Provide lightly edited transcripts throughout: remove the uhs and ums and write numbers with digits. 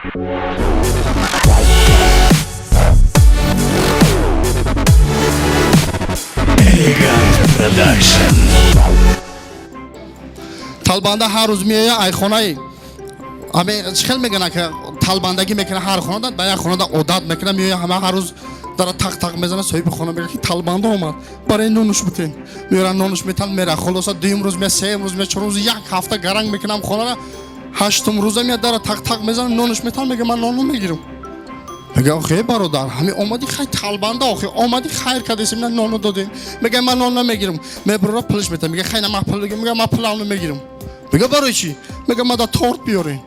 Элегант Продакшн. Талбанда ҳар рӯз меоя айхонаи ҳаме чӣ хел мегӯянд, ки талбандагӣ мекунад, ҳар хонада ба як хонада одат мекунад, меоя, ҳама ҳар рӯз дара тақ тақ мезанад. Соҳиби хона мегӯяд, ки талбанда омад, барои нонуш битен. Меоран, нонуш метан, мера. Хулоса, дуюм рӯз мея, сеюм рӯз мея, чорум рӯз, як ҳафта гаранг мекунам хонара. Ҳаштум рӯза меяд, дара тақ тақ мезанад, нонуш метан, мега: «Ман нон намегирам». Мега: «Охе, бародар, ҳами омадӣ, хай, талбанда, охе, омадӣ, хайр кардесим, на, нону додем». Мега: «Ман нон намегирам». Мебарора, пулш мета. Мега: «Хай, на, ман пул». Мега: «Ман пулам намегирам». Мега: «Барои чӣ?» Мега: «Мада торт биёрем».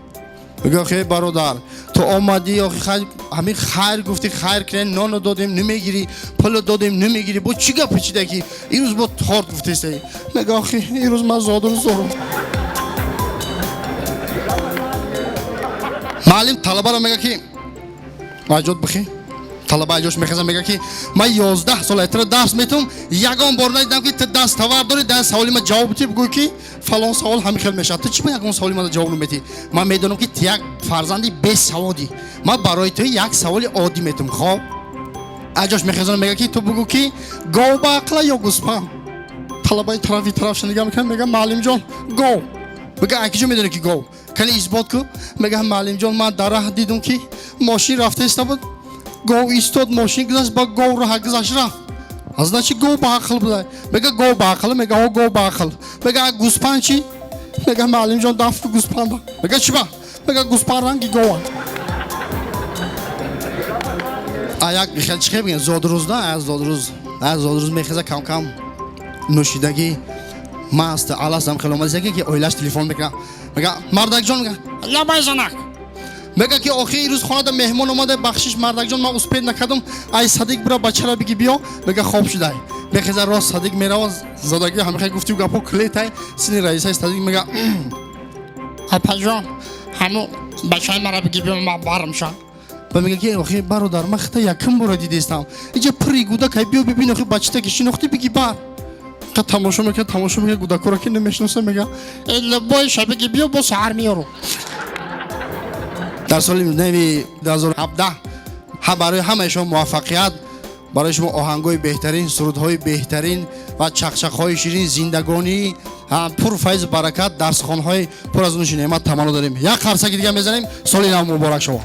Мега: «Охе, бародар, ту омадӣ, охе, хай, ҳамин хайр гуфтӣ, хайр кунем, нону додем, намегирӣ, пулу додем, намегирӣ, бо чӣ гап печида, ки ирӯз бо торт гуфтестай?» Мега: «Охе, ирӯз ман зодрӯз дорам». Маълим талабаро мега, ки аҷод бихӣ. Талаба аҷош мехеза, мега, ки ман 11 сол этро дарс метум, ягон бор надидам, ки ту даст тавар дорӣ, дар саволи ма ҷавоб битӣ, бигӯй, ки фалон савол ҳамин хел мешавад. Ту чӣ ба ягон саволи мада ҷавоб наметӣ? Ман медонам, ки ту як фарзанди бесаводӣ. Ман барои ту як саволи оддӣ метум. Хоб, аҷош мехезона, мега, ки ту бигӯ, ки гов ба ақла ё гӯспанд? Талабаи тарафи тарафша нигаҳ мекунад, мега: «Маълимҷон, гов». Мега: «Акиҷо медонӣ, ки гов? Кани исбот ку». Мега: «Маълимҷон, ман дар раҳ дидум, ки мошин рафта иста буд, гов истод, мошин гузашт, ба гов раҳ гузашт, рафт, а значит, гов ба ақл буда». Мега: «Гов ба ақл?» Мега: «О, гов ба ақл». Мега: «Гӯспанд чӣ?» Мега: «Маълимҷон, дафту гӯспанда». Мега: «Чӣ ба?» Мега: «Гӯспанд ранги гова». А як хел чӣ хел бигӯям, зодрӯз да, зодрӯз, зодрӯз мехеза, кам кам нӯшидагӣ, маст аластам, хел омадиса, ки оилаш телефон мекунад, мега: «Мардакҷон». Мега: «Лабай, занак». Мега, ки охи ирӯз хонада меҳмон омада, бахшиш, мардакҷон, ман успеть накардам, ай садик бира, бачара биги биё. Мега: «Хоб шудай». Мехеза, рост садик мерава. Зодагӣ ҳамихел гуфтию гапо клетай сини раисаи садик мега: «Апаҷон, ҳаму бачаи мара биги биё, ман барам ша». Ба мега, ки охи, бародар, ман хита якум бора дидестам, иҷа пури гудакай, биё бибин, охи, бачата ки шинохтӣ, биги бар. Тамошо мекунад, тамошо мекунад, гудакора ки намешиноса, мега: «Либоиша биги биё, бо саҳар меёрам». Дар соли нави 2017 барои ҳамаи шумо муваффақият, барои шумо оҳангҳои беҳтарин, сурудҳои беҳтарин ва чақчақҳои ширин, зиндагонии пурфайзу баракат, дарсхонҳои пур аз нуши неъмат таманно дорем. Як қарсаки дига мезанем. Соли нав муборак шумо!